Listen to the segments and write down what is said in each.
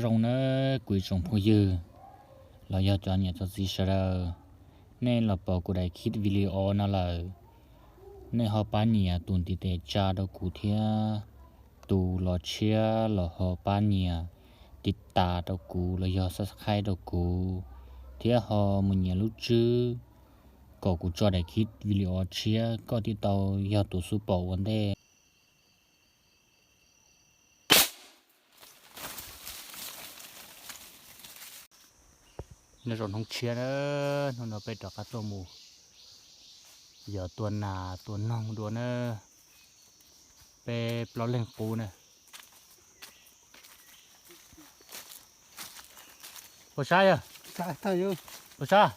Zoo nawb kuv ib tsoom phooj ywg los yog cov niam cov txiv sawv daws, nej los pom kuv daim khib video no lawm, nej ho pab nias tus ntiv tes tsa rau kuv thiab, tus los tshiab los ho pab nias tiv tas rau kuv los yog subscribe rau kuv, thiab ho mus nias lub tswb kom kuv tso daim khib video tshiab koj thiaj tau yog tus xub pom ua ntej. Nyob zoo hnub tshiab na, hnub no peb rov qab tuaj mus yos tua nas tua noog dua na, peb plaub leeg qub na. Ua sab yog? Ua sab.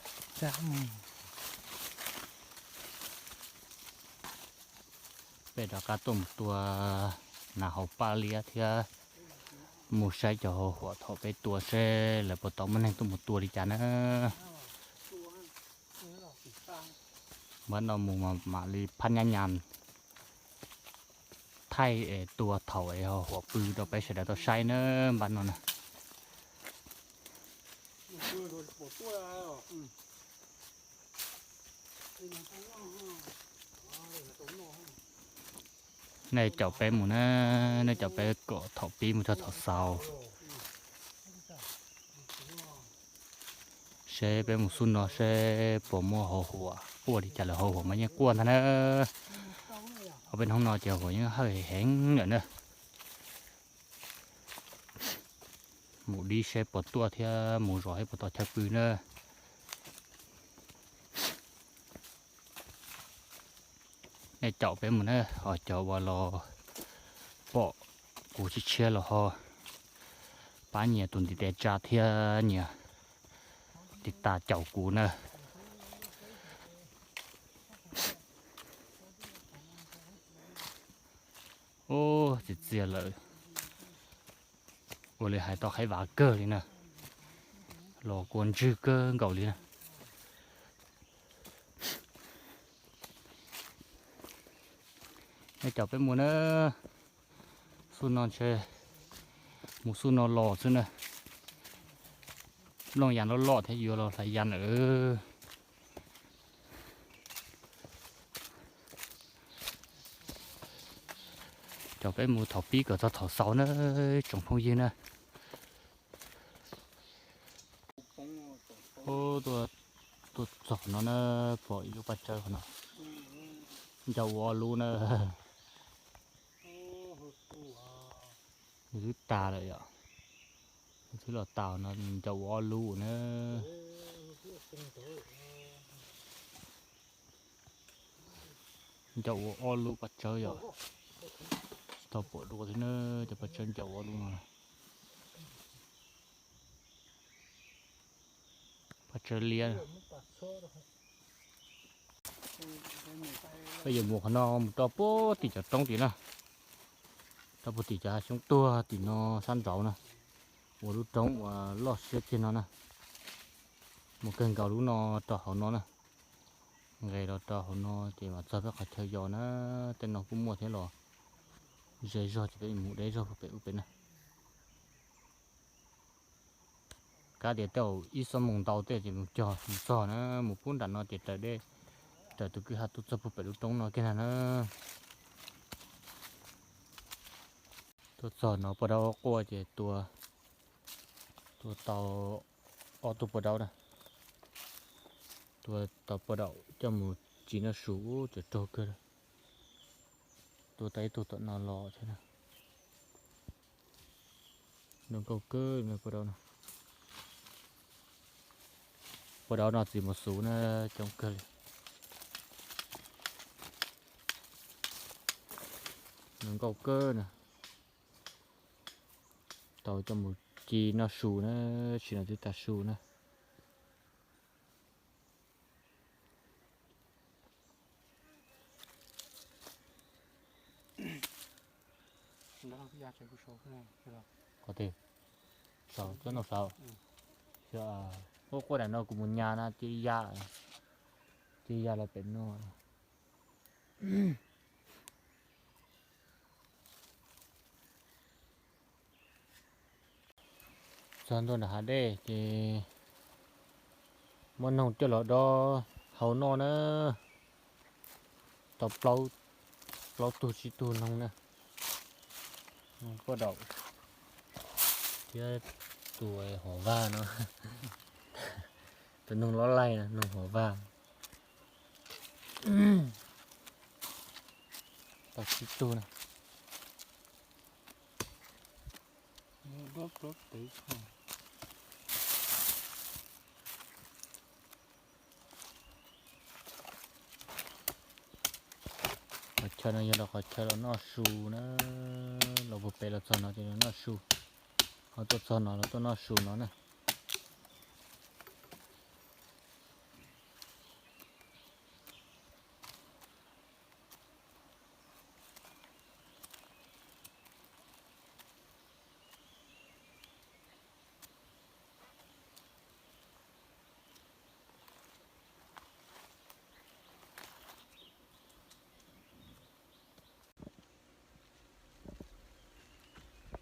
Peb rov qab tuaj mus tua nas hauv paj liab thiab mus saib cov hauv huam thaum peb tua seb lawv puas tau muaj neeg tuaj mus tua li cas na. Npaj no mus mam li phab nyab nyas thaij es tua thaum es hauv huam pw rau peb sawv daws tau saib na npaj no na. Nej caum peb mus na, nej caum peb kom thaum pib mus txog thaum xaus. Seb peb mus xub no seb puas muaj hauv huam quaj li cas, lawv hauv huam mas yeej quaj ntag na. Ob peb hnub no ces huam yeej hawj heev lawm na. Mus dib seb puas tuaj thiab mus zov seb puas tau chaw pw na. Nej caum peb mus na, ho cov uas los pom kuv tshiab tshiab los ho pab nias tus ntiv tes tsa thiab nias tiv tas caum kuv na. Ub, txias txias lawm. Ua li hais tau qhaib vav kawg li na, los kua ntswg kawg nkaus li na. Nej caum peb mus na, xub no ntshe mus xub no los xwb na. Nplooj yas loj loj thiab yuav los hlais yas lawm. Caum peb mus thaum pib kom txog thaum xaus na, tsoom phooj ywg na. Ub, tuaj txog no na, pom ib lub paj tsawb qhov no, ncau ua ob lub na. Nws twb tas lawm yom, nws twb los tas no, ncau ua ob lub na. Ncau ua ob lub paj tsawb yom. Tsis tau pom dua thiab na, cov paj tsawb ncau ua ob lub no. Paj tsawb liab. Peb yuav mus qhov no mus rau puag tim cov roob tim na, rau puag tim cov hav xyoob tuag tim no sab nraud na, ua lub roob uas loj siab kiag no na. Mus kawg nkaus lub no rau hauv no na, nqes los rau hauv no ces mam txog peb qhov chaw yos na. Tej no kuj muaj thiab los ze zog ces peb mus deb zog puag pem ub pem na. Kav tias tej zaum ib xuab moos ntau tej ces mus cog mus txog na, mus pub nram no ces raws deb, raws tus kwj ha tuaj txog puag pem lub roob no kiag na na. Tuaj txog no paj daub quaj ces tua, tua tau ob tug paj daub na. Tua tau paj daum coj mus tsis noj su, ub, cov raug kawg. Tua tau ib tug tom no los thiab na. Zoo nkauj kawg paj daub no. Paj daub no txiv mus xub na, coob kawg li. Zoo nkauj kawg na. Tau coj mus ci noj su na, tsis no twb tas su na. Qhov twg? Saum coj noj saum. Ub, quaj daim no kuv mus nyas na, cia li ya, cia li ya los pem no. Txog ntua nram hav dej ces muab noog coj los dob hau noj na. Tau plaub, plaub tug tsib tug noog na. Noog kuaj daum thiab tus hov vag no. Tus noog lob laij no, noog hov vag. Tau tsib tug na. Qhov chaw no yog los qhov chaw los noj su na, los puag pem los txog no ces los noj su, ho tuaj txog no los tuaj noj su no na.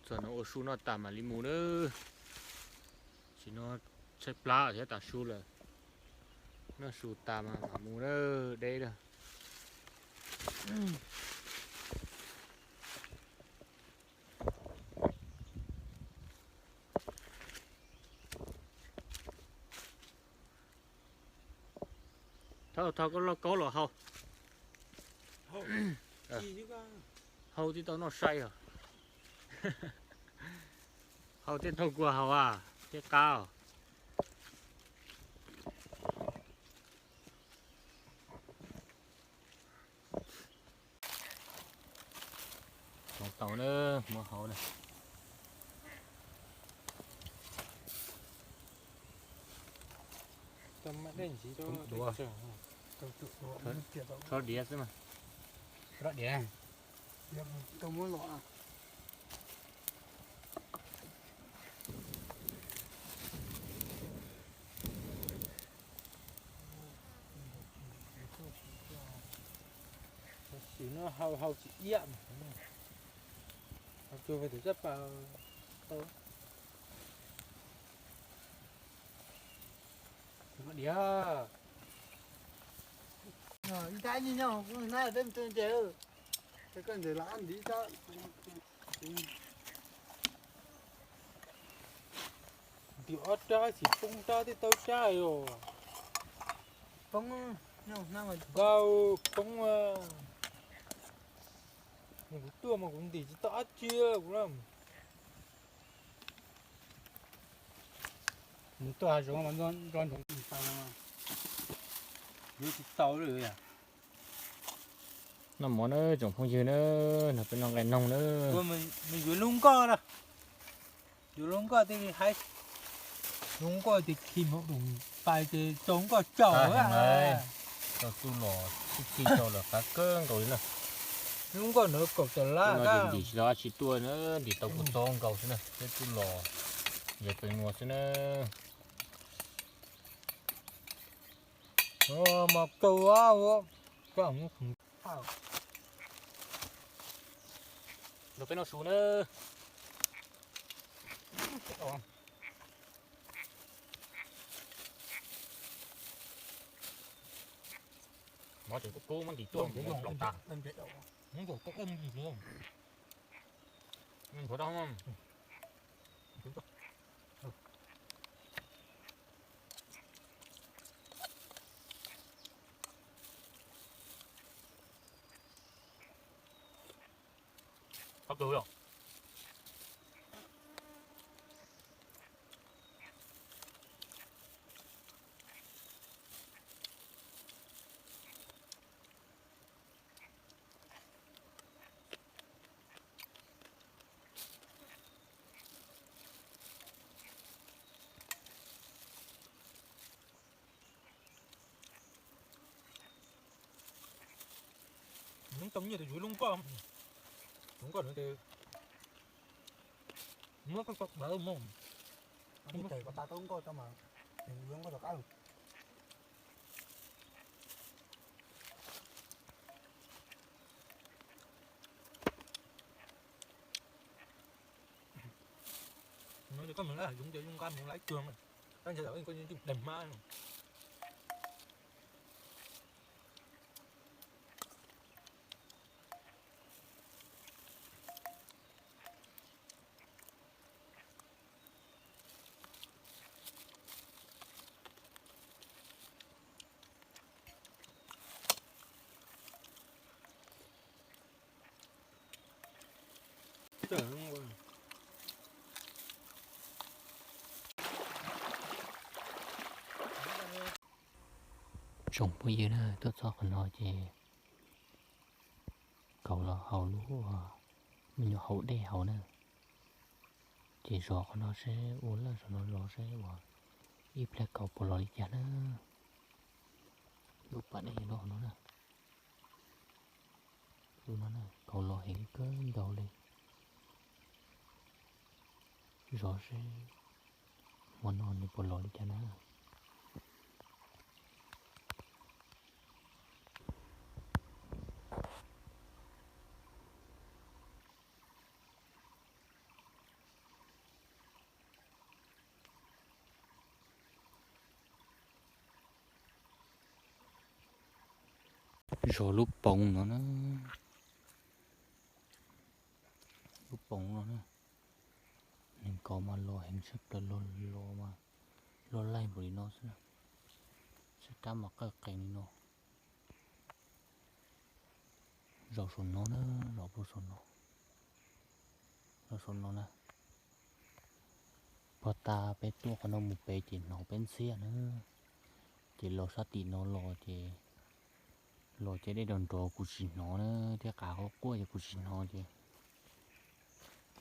Txog no ua su noj tas mam li mus na. Tsis no tshaib plab thiab tas su lawm. Noj su tas mas mam mus na, deb na. Thauj, thauj koj lauj kaub los hau. Hau thiaj tau noj sai os. Hau thiaj tau kua hau a, thiaj qab os. Hau tau na, muab hau na. Tsob diav xwb mas. Tsob diav. Tab sis no hau hau tsis iab mas, hau cuag tus tsab pas tau. Diav. Ib tab nyob nyob kuv hnab peb mus tua ntses, koj ntses los ab nti tab. Ntim ob rab tsis poob rab tej tau tsab os. Poob, nkauj poob. Kuv tuaj mas kuv ntim tsis tau dab tsi kuv na. Nws tuaj hav zoov mas nco ntsoov tau, yuav tsis tau li. Noj mov na tsoom phooj ywg na, no peb noj nqaij noog na. Nws yuav lub nkoj na, yuav lub nkoj thiaj li haib. Lub nkoj ces khi mus dum pais ces tau nkoj tsaus. Tau txuj los txuj ci tau lawm qab kawg nkaus li na. Lub nkoj ntawd kaum tawm lab no ces ntim tsis tau dab tsi tuaj na, ntim tau kua txob nkaus xwb na, thiab txuj los yog tus nyuas xwb na. Mas kawg. Nrog peb noj su na. Mov tseem kub kub muab ntim tuaj plaum tas. Nthuav tau. Qab kawg yom. Tau nyiaj tus yuav lub nkoj, tus nkoj no muab koj koj dav mus. Tes ko ta tau nkoj tau mas, yuav nkoj rov qab. No Koj mus lawm, zoo ces zoo nqa mus lawm ib cuag, koj ntshe koj yeej daig hmab. Tsoom phooj ywg na, tuaj txog qhov no ces kauv los haus lub me nyuam haus dej haus na. Ces zov qhov no seb ua lawj saum no los seb uas ib pliag kauv puas los li cas na. Lub pas dej nyob qhov no na. Lub no na, kauv los heev kawg nkaus li. Zov seb hmo no nws puas los li cas na. Zov lub poov no na. Lub poov no na, neeg kauv mas los heev tshaj plaws, los los mas luaj laij npaum li no xwb, sab rab mas qawj qees li no. Zov saum no na, zov puag saum no, zov saum no na. Puag ta peb tuaj qhov no mus pem ces hnov peb ntxhiab na, ces los sab tim no los ces, los ces dej nrov nrov kuv tsis hnov na, thiab qav quaj quaj ces kuv tsis hnov ces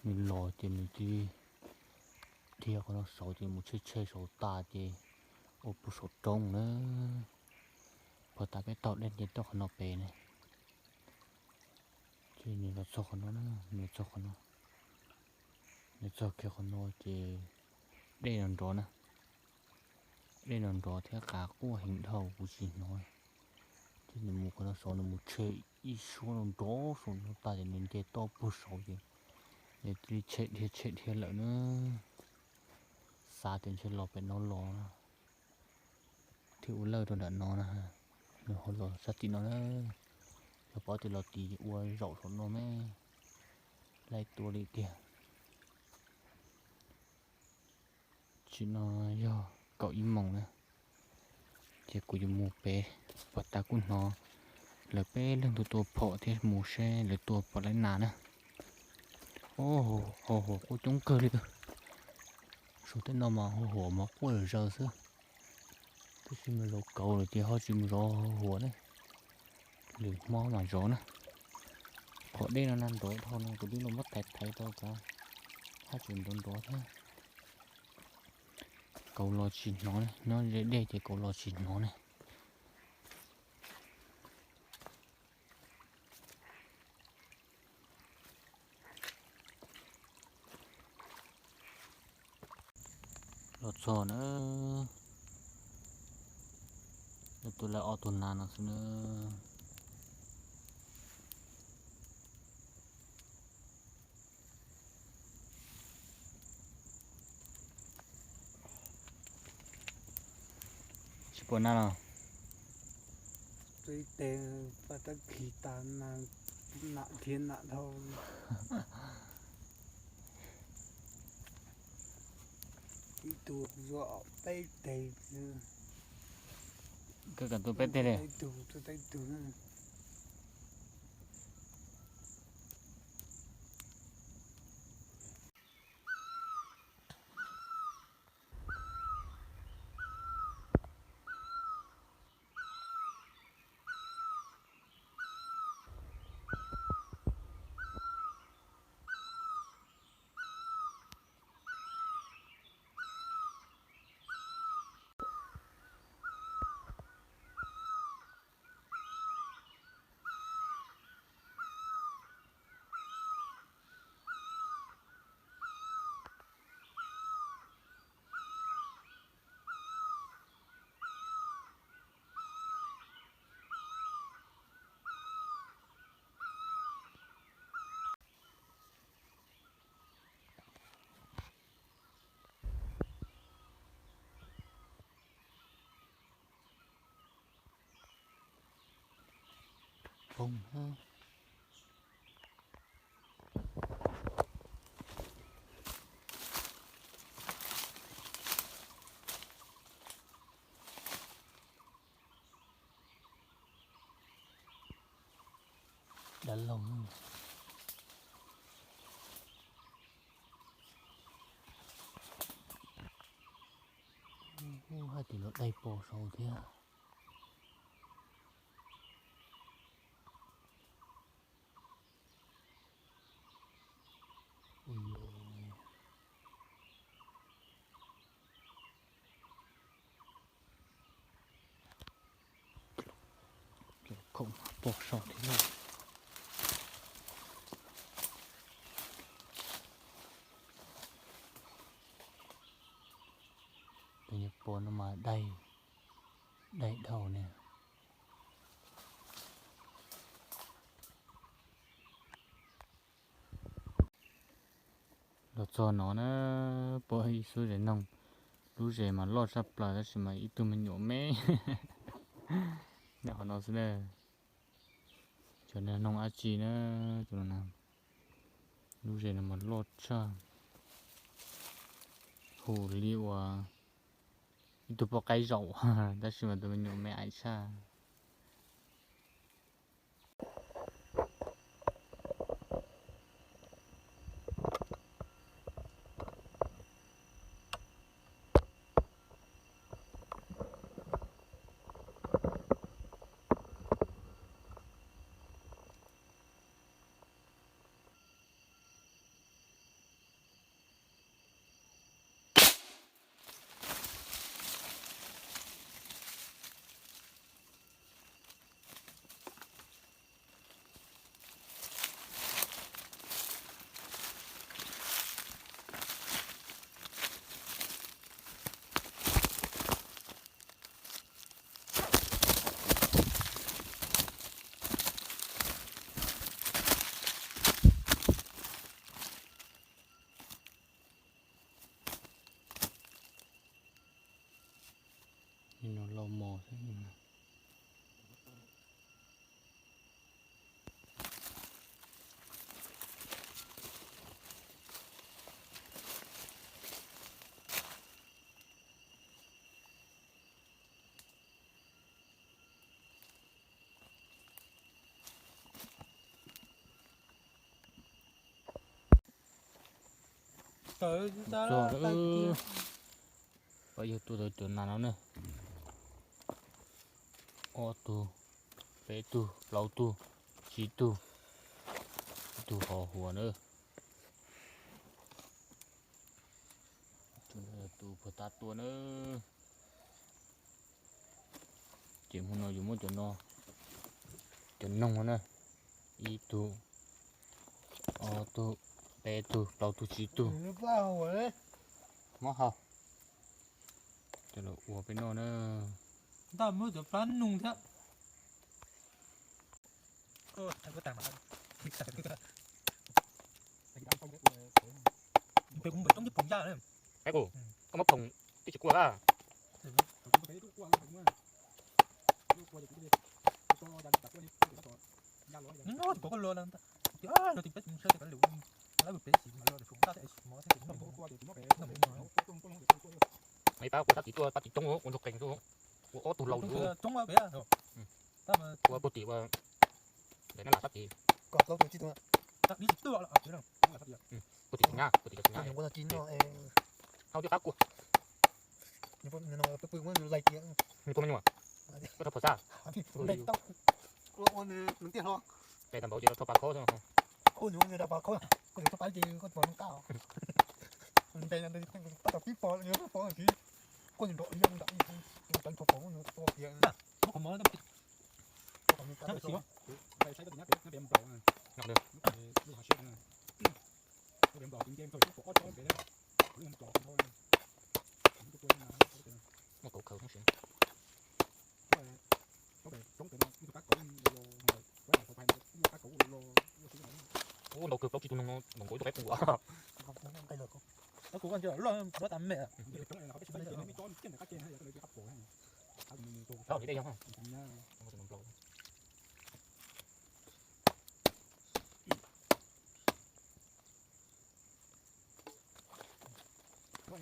nws los ces nws cia li dhia qhov no saud ces mus tshe tshe saud tas ces ua puag saum roob na. Puag ta peb taug dej nce tuaj qhov no pem ne, ces nws los txog qhov no na, nws txog qhov no, nws txog kiag qhov no ces dej nrov nrov na. Dej nrov nrov thiab qav quaj heev dhau kuv tsis hnov. Ces nws mus qhov no saud nws mus tshe ib suab nrov nrov saud no tas ces nws nce toj puag saud ces nws cia li tshem dhia tshem dhia lawm na. Xav tias ntshe los pem no los na, thiaj ua lawj rau nram no na. Nws ho los sab tim no na, yog pom tias los tim ua zaum saum no me, laij tua li tiag. Tsim no yog kaum ib moos na, ces kuv yuav mus pem, puag ta kuj hnov lawv peb leeg tua tua phom thiab mus seb lawv tua pom laib nas na. Hau huam quaj coob kawg li. Saum tej no mas hau huam mas quaj zom zaws xwb. Tab sis mus zov kauv lawm ces ho tsis mus zov hau huam ne, lwm hmo mam zov na. Qhov dej no na nrov dhau no kuv twb los muab thaiv thaiv tau kav, haj tseem nrov nrov thiab. Kauv los tsis hnov ne, nyob ze dej ces kauv los tsis hnov ne. Los txog na, tus lawv ob tug nas no xwb na. Tsis pom nas los? Ib teg paj tab kis tas nas, nam thiab nam dhau. Ib tug zuaj peb teg. Koj kam tua peb teg li. Ib tug tua peb tug. Poob na. Dab laug. Ub, hais tias lawv daig pos saud thiab. Ui, khoom pos saud thiab lauj. Tus nyuag pos no mas daig, daig dhau ne. Los txog no na, pom ib xub zes noog, lub zes mas loj tshaj plaws tab sis mas ib tug me nyuam me nyob qhov no xwb na. Cov no noog dab tsi na, tus no na, lub zes no mas loj tshaj, hu li uas ib tug poj qaib zaum tab sis mas tus me nyuam me aiv tshaj. Li no lau mos xwb. Txog, pab yug tua tau cov nas no na. Ob tug, peb tug, plaub tug, tsib tug, ib tug hov huam na. Tus puag ta tua na. Ces hmo no yuav muab cov no, cov noog no na, ib tug, ob tug, peb tug, plaub tug, tsib tug, muab hau coj los ua peb noj na. Ntaj muab cov plab noog thiab. Peb kuv npawm roob cib phoom yaj na. Koj muab phoom twb tsis kua a. Nyob nyob tus pov koj luag no, tig peb mus saib tej kav liam, lawv peb sim mas luag tsum ntaj thiab sim mov thiab. Ib pab kua tab tiv tuaj, pab tiv coob ua ntug qees tuaj, ua ob tug laus coob peb, ua puag tim ua daim nab lam tab tiv. Puag tim txiv nyab, puag tim cov txiv nyab. Hau twb qab kua. Nws tua me nyuam, koj rau phom xab. Tes tau npaum ces rau pas khaub xwb. Muaj kauv khaws no si. Ua ntau kawg plaub tsib tug noog no npaum nkaus ib tug qaib pum. Kuv nqaij lawm, kuv nqaij lawm, kuv nqaij lawm. Rov tas me. Rov li dej yog. Nplaum. Tus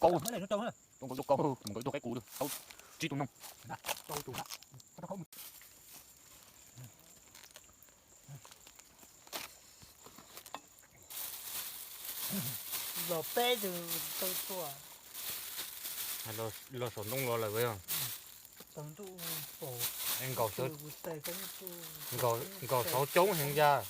kauv, tus kauv, mus kauv tus qaib qus, tau tsib tus noog. Los peb tus tau tua. Los saum ntoo los lawm yog. Nkaus saud coob heev yag.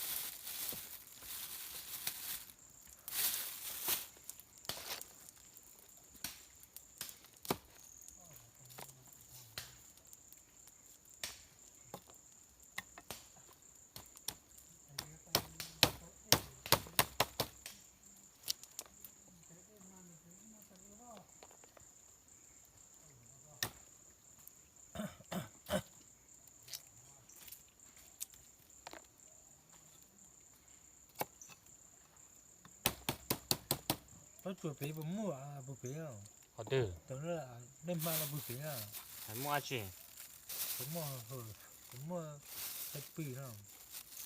Tsuas pem puas muaj, puas pem? Qhov twg? Dej hma no puas pem? Muaj dab tsi? Muaj, muaj pw no.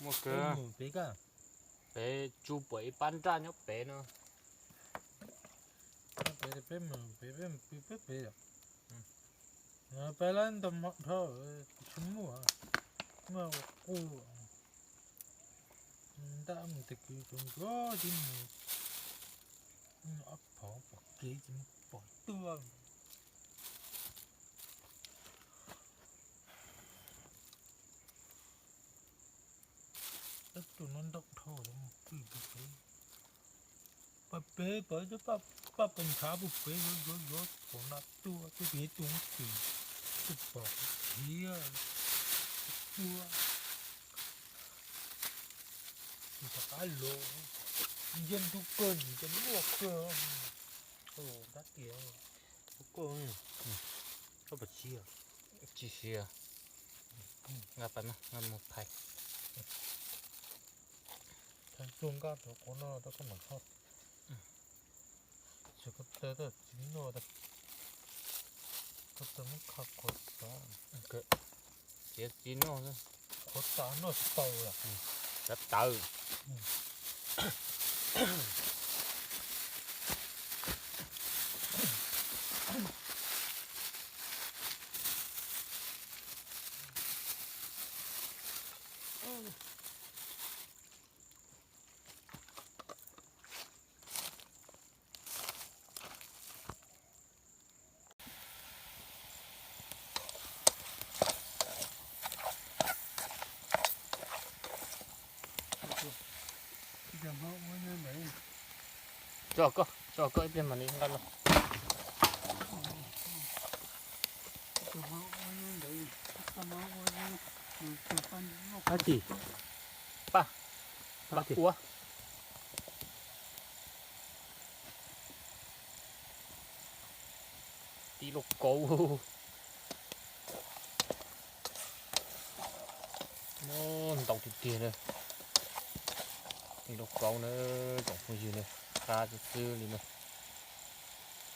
Muaj kawg. Peb tsu puam ib pab nraj nyob pem no. Peb, peb mus pem, peb mus pw peb pem. Peb lawv ntau hmo dhau, tsis muaj, muaj qus. Nraj mus tag kis tsuas ntsuav tib mus, ob phom pom kev tsis pom tuaj. Tus no ntau dhau, pw pem, pab pem, pab pem ntshav puag pem, yuav yuav yuav pom nraj tuaj, twb pem tus twg, twb pom khiav tuaj. Tus rov qab los, nce ntug kawg, nce luaj kawg. Dab tiag, koj puas siv? Tsis siv. Nqa pas no, nqa mus phais. Tsuag nkaj rau qhov no rau koj mam tho. Tsis, koj taw tsis noj, koj taw muab kha qhov xav. Txiav txiv noj, qhov xav noj tsis tau lawm. Xav tawv. Tso koj, tso koj ib pliag mam li nqa los. Pab tim, pab, pab tim ua. Tib lauj kaub. Ntau tiag tiag li. Tib lauj kaub na, tsoom phooj ywg na, qab xwb xwb li na.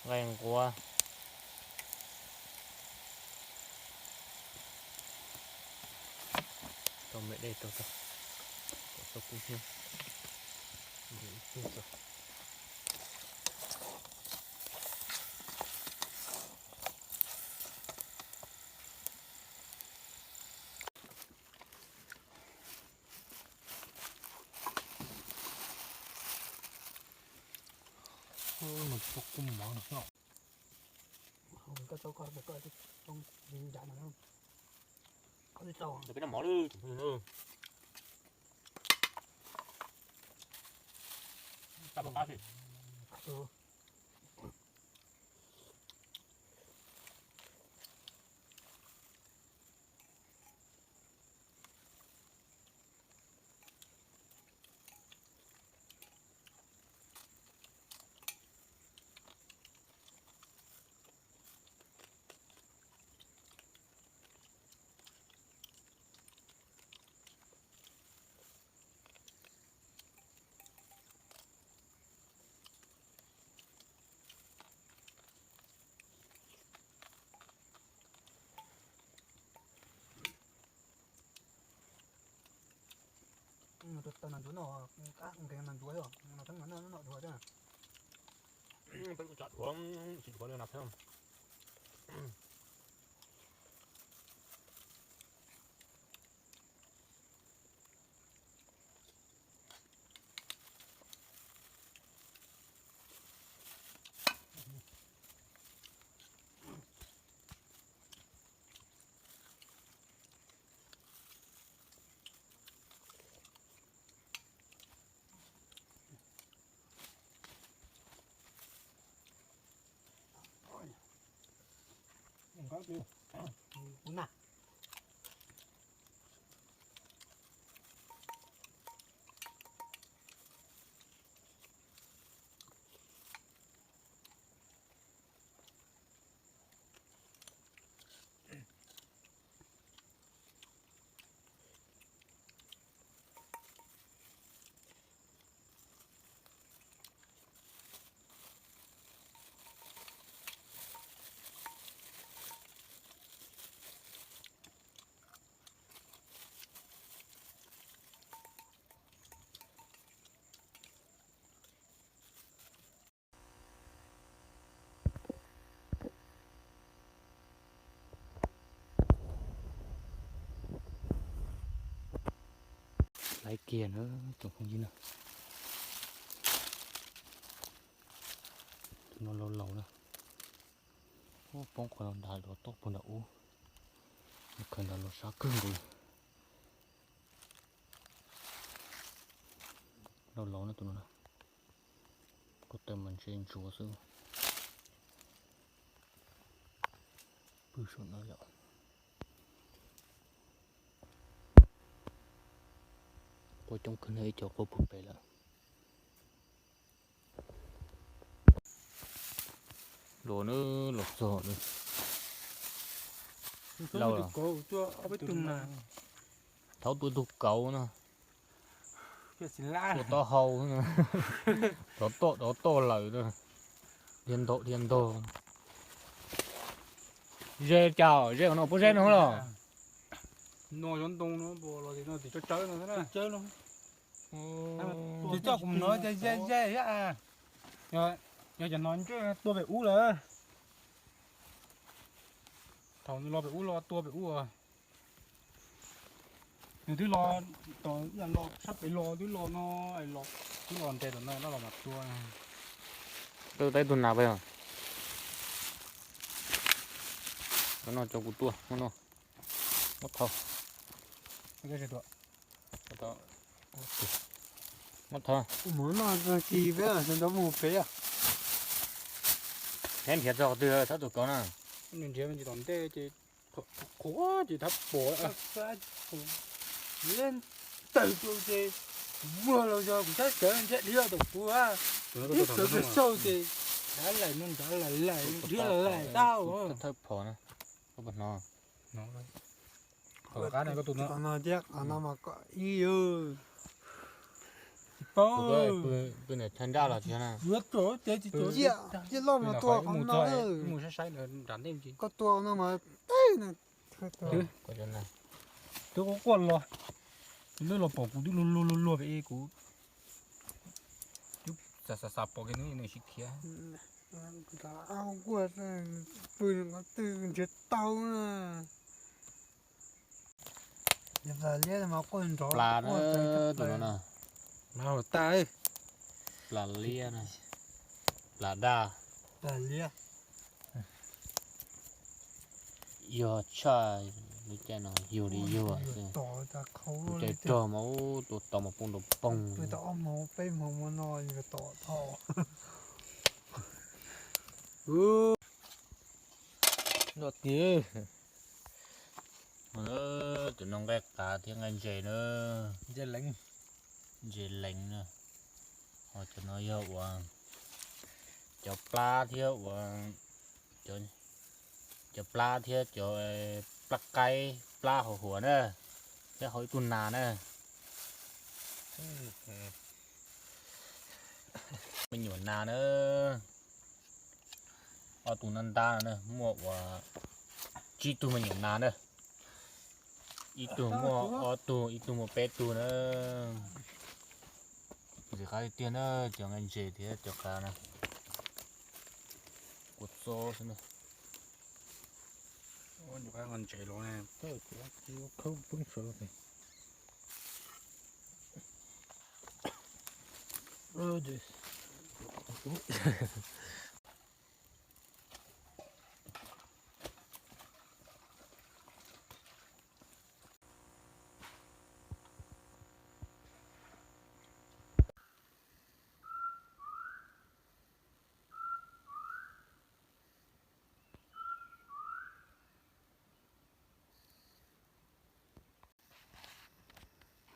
Nqaij nquab. Tau me dej rau tau, kom tau kub hnyiab. Ib tug tso. Koj tso koj, koj tso, koj tso. Peb noj mov lawm. Ua, tsis tau na thiab. Laiv kiag na, tsoom phooj ywg na. Tus no laus laus na. Poob qhov no nrad los toj puag nram ub. Khaws nrad los sab kawg nkaus. Laus laus na tus no na. Ko taw mas ntse ntsuav xwb. Pw saum no yom. Qua coob kawg na, ib co qua puag pem lawm. Los na, los txog na. Laus los. Thaub tua ib tug kauv no. Tua taub hau no. Rov toj rov toj lawm na. Dhia ntog dhia ntog. Ze cas, ze qhov no puas ze no los? No cov ntoo no los tim no tim tsawb tsawb no xwb na. Ces coj kuv mus no ces ze ze thiab. Yog cov no ntsej tua pem ub lawm. Thaum nws los pem ub los tua pem ub. Nws twb los, los sab pem los twb los no, twb los nres tom no los mas tua. Tau ib tug nas peb os. No cov kuv tua no. Muab thau. Muab thau. Mus noj tag kis peb sawv ntxov mus pem. Neb nrhiav txog qhov twg thaub tus kauv na? Nws nrhiav me ntsis tom ntej ces qhuav ces thab pom. Tawg rau ces vuag los yog kuv sab sawv ntshe dhia tom kuv, dhia sawv pes saud ces nrad laim no nrad laim laim dhia laim laim tau. Thawj phom na, koj puas hnov? Qhov qab ne koj tus no. Qhov no thiab qhov no mas kom ib yug. Tsis paub. Pw niam thawj nraj los tsis na. Yuav tsom ces tsis tsom. Ciaj, ciaj loj mas tua qhov no. Mus saib saib nram ntej ntsis. Koj tua no mas teb na. Twb quaj quaj los, twb los pom kuv twb luag luag luag luag pem kuv. Twb xav xav xav pom kiag nws nws sib khiav. Kuv tau au quaj, pw qhov twg nrhiav tau na. Plas liab mas quaj nrov. Plas na, tus no na. Mas hauv tas. Plas liab na. Plas daj. Plas liab. Yog tshaj, lub caij no yug li yug xwb. Lub caij rog mas ub, tua tau mas poob nroo poog. Peb hmo no tom tau. Noj tiag. Cov no nqaij qav thiab nqaij ntses na. Ntses leev. Ntses leev na. Ho cov no yog uas cov plab thiab uas cov plab thiab cov plab qaib plab hauv huam na, thiab hau ib tug nas na. Me nyuam nas na. Ob tug ntab ntab no na muaj uas tsib tug me nyuam nas na. Ib tug muaj ob tug, ib tug muaj peb tug na. Ntxim qab tiag tiag na, cov nqaij ntses thiab cov qav na. Kua txob xwb na. Nyuam qab nqos ntses los ne. Khawb poob sawv.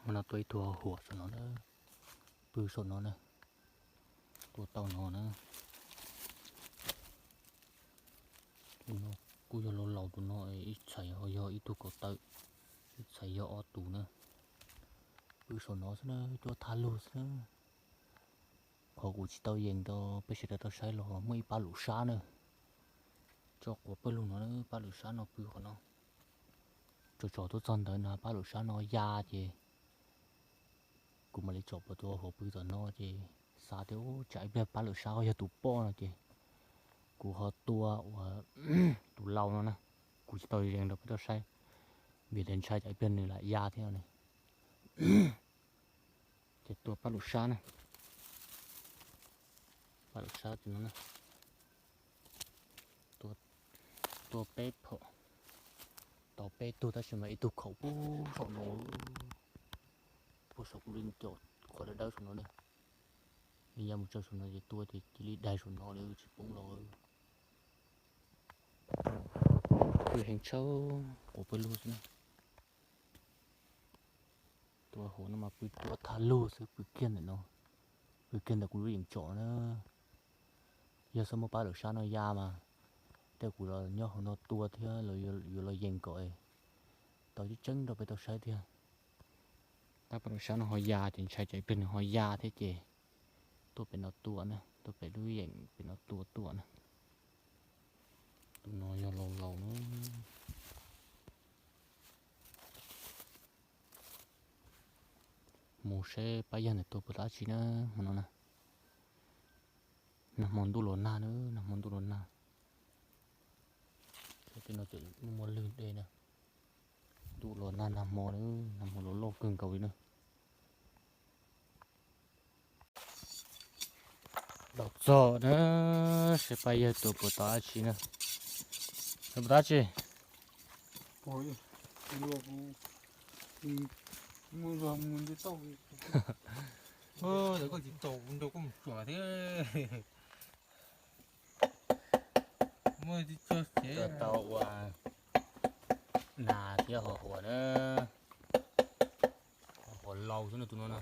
Hmo no tua ib tug huam saum no na, pw saum no na, tua tau no na. Tus no kuj yog laus laus tus no, ib txhais ho yog ib tug kaum tawm, ib txhais yog ob tus na. Pw saum no xwb na, tua thaj lug xwb na. Qhov kuv tsis tau yees rau peb sawv daws tau saib los muaj ib pab lum sab na, tso quav pawg lug no na, pab lum sab no pw qhov no. Tsom tsom tuaj txog ntawd no pab lum sab no ya ces kuv mam li tsom puas tua huam pw tom no ces xav tias tsam ib pliag pab lum sab ho yog tus poj no ces kuv ho tua uas tus laus no na, kuv tsis tau yees rau peb tau saib, vim tias ntshai tsam ib pliag nws lam ya thiab ne. Ces tua pab lum sab na, pab lum sab tus no na, tua peb phom, tau peb tug tab sis mas ib tug khaum puag saum no, puag saum kuv li caum qhov dawb dawb saum no na. Nws ya mus tsaws saum no ces tua ces cia li daig saum no li tsis poob los. Pw heev tshaj, quav pawg lug xwb na. Tua huam no mas pw tua thaj lug xwb, pw kiag ntawm no, pw kiag ntawm kuv lub yeem tsom na. Yog xav muab pab lum sab no ya mas tej kuv los nyob hauv no tua thiab los yuav los yees kom tau tseeb tseeb rau peb tau saib thiab. Tab pab lum sab no ho ya ces ntshai tsam ib pliag nws ho ya thiab ces tuaj pem no tua na, tuaj pem lub yeem pem no tua tuaj na. Tus no yog laus laus na. Mus seb pab yawg ntawd tua puas tau dab tsi na, hmo no na. Nag hmo ntuj los nag na, nag hmo ntuj los nag. Tej no ces muaj muaj lwg dej na. Ntuj los nag nag hmo na, nag hmo los loj kawg nkaus li na. Los txog na, seb pab yawg tua puas tau dab tsi na. Puas tau dab tsi? Koj tsis tau nrog koj mus tsuam thiab. Muaj tsis tso xev. Tau ua nas thiab ho huam na. Ho huam laus xwb no tus no na.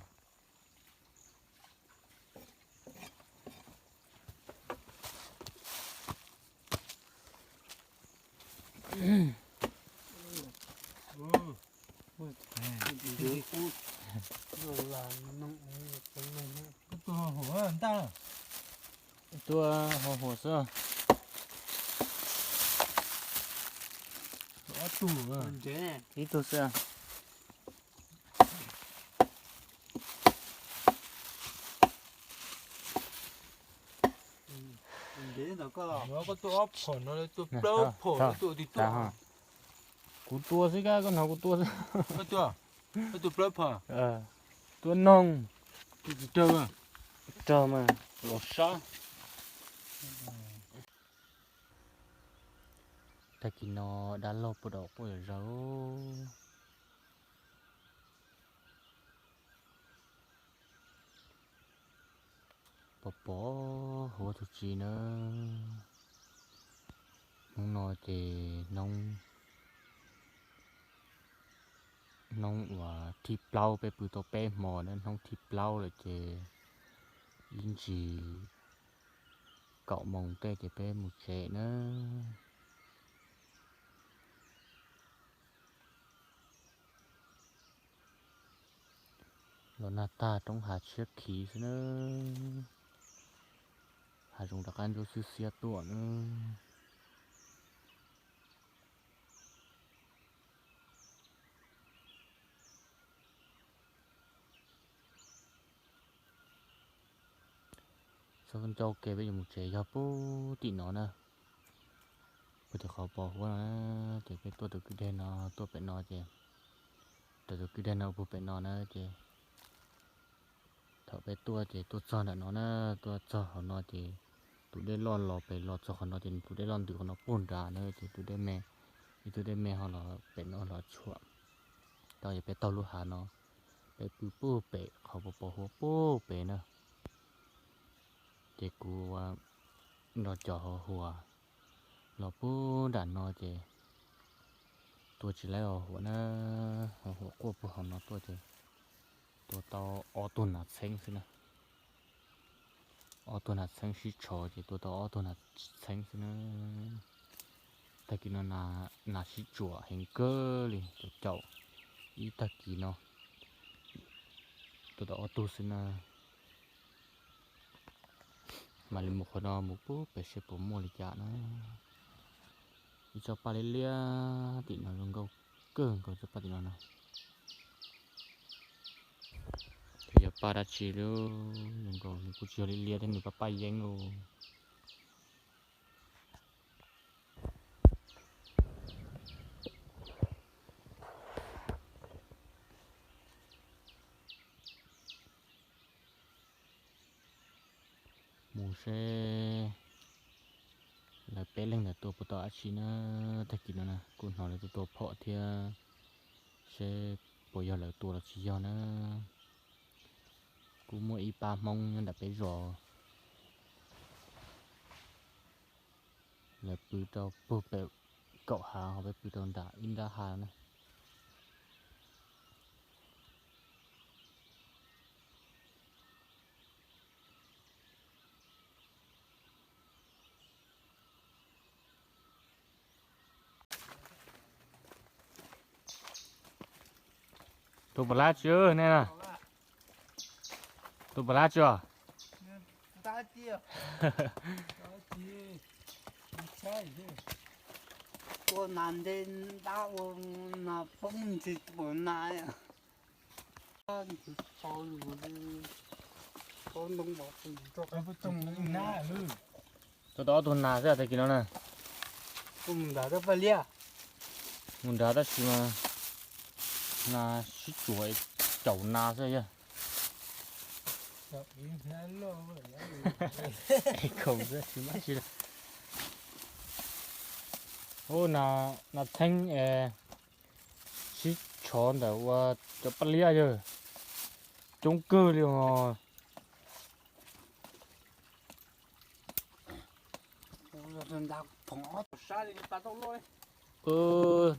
Tua ho huam xwb. Ib tug xwb. Koj tua ob phom no, tua plaub phom no tua tim tuaj. Kuv tua xwb kab, koj hnov kuv tua xwb. Tua plaub phom. Tua noog. Raug mas los sab. Tag kis no dab laug puag dom quaj zom zaws. Pom pom huab tus tsi na. Hnub no ces hnub, hnub uas thib plaub, peb pw tau peb hmo na, hnub thib plaub lawm ces ib ntsis kaum moos tej ces peb mus tsev na. Los nag tag roob hav tshiab khiv xwb na. Hav zoov rov qab ntsuab xwb xiab tuaj na. Txog ncauj ke peb yuav mus tsev yog puag tim no na. Ces qhov pos huab no na, ces peb tuaj tus kwj deg no tuaj pem no ces, rau tus kwj deg no puag pem no na ces, thaum peb tuaj ces tuaj txog ntawm no na, tuaj txog qhov no ces tus dej loj los pem los txog qhov no ces tus dej loj ntws qhov no puag nrad na ces tus dej me, ib tug dej me ho los pem no los tshuam. Tau ces peb taug lub hav no, peb pw puag pem qhov pos pos huab puag pem na. Ces kuv nrog cov ho huas los puag nram no ces tua tsis laib ho huas na, ho huas quaj puag hauv no tuaj ces tua tau ob tug nas txheeb xwb na. Ob tug nas txheeb sib tshov ces tua tau ob tug nas txheeb xwb na. Tag kis no nas sib tsuam heev kawg li, caum caum ib tag kis no tua tau ob tug xwb na. Mam li mus qhov no mus puag pem seb puas muaj li cas na. Ib tsob paj liab liab tim no zoo nkauj kawg nkaus tsob paj tim no na. Yog paj dab tsi lub zoo nkaus nws kuj tsis yog liab liab thiab, nws paj paj yeeb lauj. Mus seb lawv peb leeg ntawd tua puas tau dab tsi na. Tag kis no na kuj hnov lawv tua tua phom thiab, seb puas yog lawv tua los tsis yog na. Kuj muaj ib pab Hmoob nyob nram peb zos, lawv pw rau puag pem kaum hav, ho peb pw rau nram ib nrab hav na. Tus pam lab tsi ne? Tus pam lab tsi os? Ua nas nte ntab ua nas poob ntsis pam nas. Tua tau ob tug nas xwb tag kis no na. Mus nrad tab sis mas nas sib tsuam caum nas xwb yog. Ub, nas txheeb sib tshov ntawm ua cov paj liab yog coob kawg li os.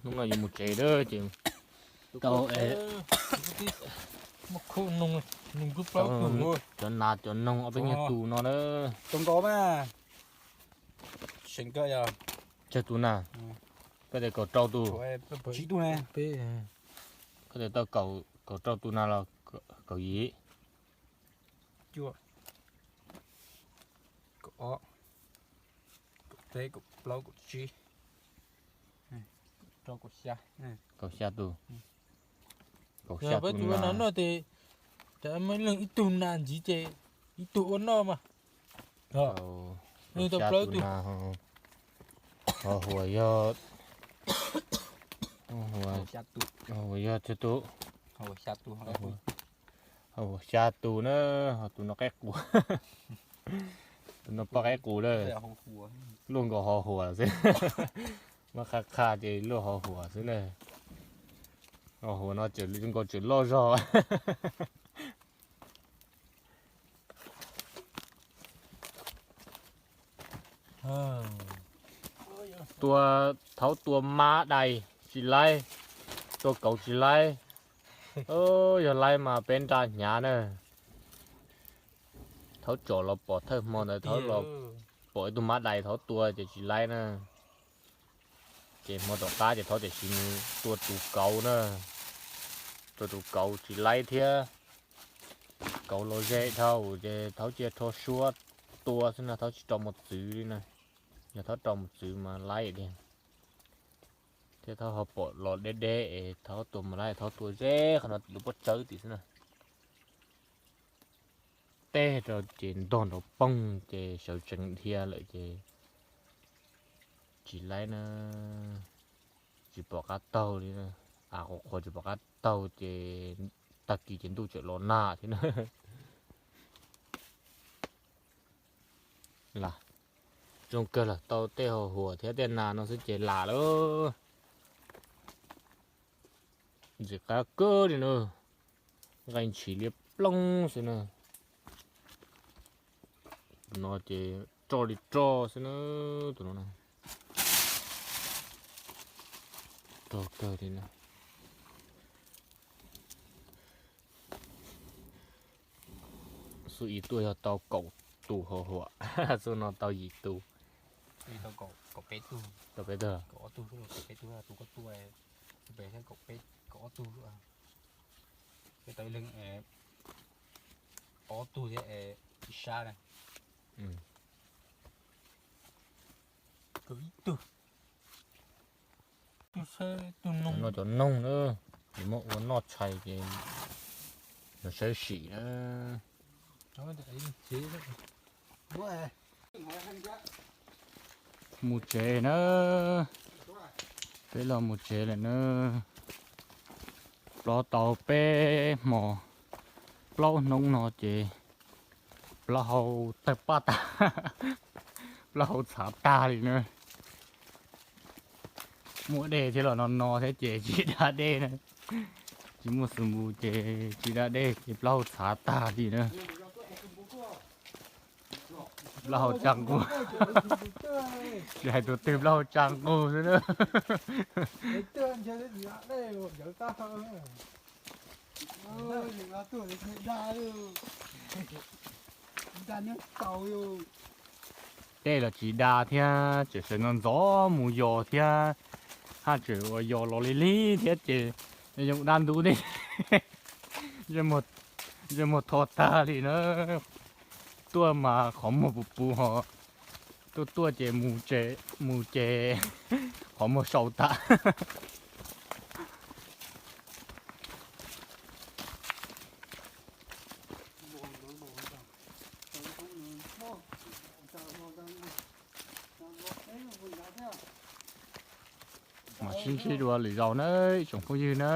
Hnub no yuav mus tsev lawm ces tau cov nas cov noog ob peb nyuag tus no na. Tsawg tus na? Koj tias kaum rau tus. Koj tias tau kaum rau tus na los kaum yim? Kaum ob, kaum peb, kaum plaub, kaum tsib, kaum xya tus. Kaum xya tus no. Ib tug nas ntxiv ces ib tug ua noj mas. Kaum xya tus na. Ho huas yog, ho huas yog twg tus? Ho huas xya tus na, ho tus no qaib qus. Tus no poj qaib qus lawm. Luaj nkaus ho huas xwb. Muab qha qha ces luaj ho huas xwb na. Ho huas no zoo nkaus tseem loj zog. Tua, thaub tua mab dais tsis laib, tua kauv tsis laib. Yog laib mas peb nra hnyav na. Thaub tsom los pom thawj hmo ntawd thaub los pom ib tug mab dais thaub tua ces tsis laib na. Ces hmo tom qab ces thaub tiam sis mus tua tus kauv na. Tua tus kauv tsis laib thiab. Kauv los ze dhau ces thaub cia rho suab tua xwb no, thaub tsis rau mos txwv li na. Yog thaub rau mos txwv mas laib tiag. Thiab thaub ho pom los deb deb es thaub tua mas laib, thaub tua ze qhov no lub pob tsawb tim xwb na. Teb rau ces ntog nrov poog ces sawv tsees dhia lawm ces Tsis laib na, tsis pom qab taug li na. Av qhuav qhuav tsis pom qab taug ces tag kis ces ntuj tseem los nag thiab na. Lam zoo kawg los tau tej hau huam thiab tej nas no xwb ces lam lawm. Ntxim qab kawg li na, nqaij ntshis liab ploog xwb na. Tus no ces roj li roj xwb na, tus no na. Rog kawg li na. Xub ib tuaj yog tau kaum tus hau huam, xub no tau yim tus. Tau peb tug, kaum ob tug, tus koj tuaj, tus pem thiab kaum ob tug. Peb tau ib leeg ob tug thiab ib sab na. Kaum ib tug. Tus no cov noog na, yuav muab ua noj tshais ces yog saib sim na. Mus tsev na, peb los mus tsev lawm na. Plob tau peb hmo plaub hnub no ces plaub hau tawg paj tag, plaub hau txhav tag li na. Muaj dej thiab los no no thiab ces tsis da dej na. Tsis muaj xus npus ces tsis da dej ces plaub hau txhav tag li na. Plaub hau tsa nqug. Tsis hais tus twg plaub hau tsa nqug xwb na. Dej los tsis da thiab, tseem sawv ntxov ntxov mus yos thiab, haj tseem ua yos los li li thiab ces zoo dab ntub tej. Ntsej muag tho tag li na. Tuaj mas qhov muag puv puv ho, tuaj tuaj ces mus ces qhov muag sau tag. Mas sib ntsib dua lwm zaus na ib tsoom phooj ywg na.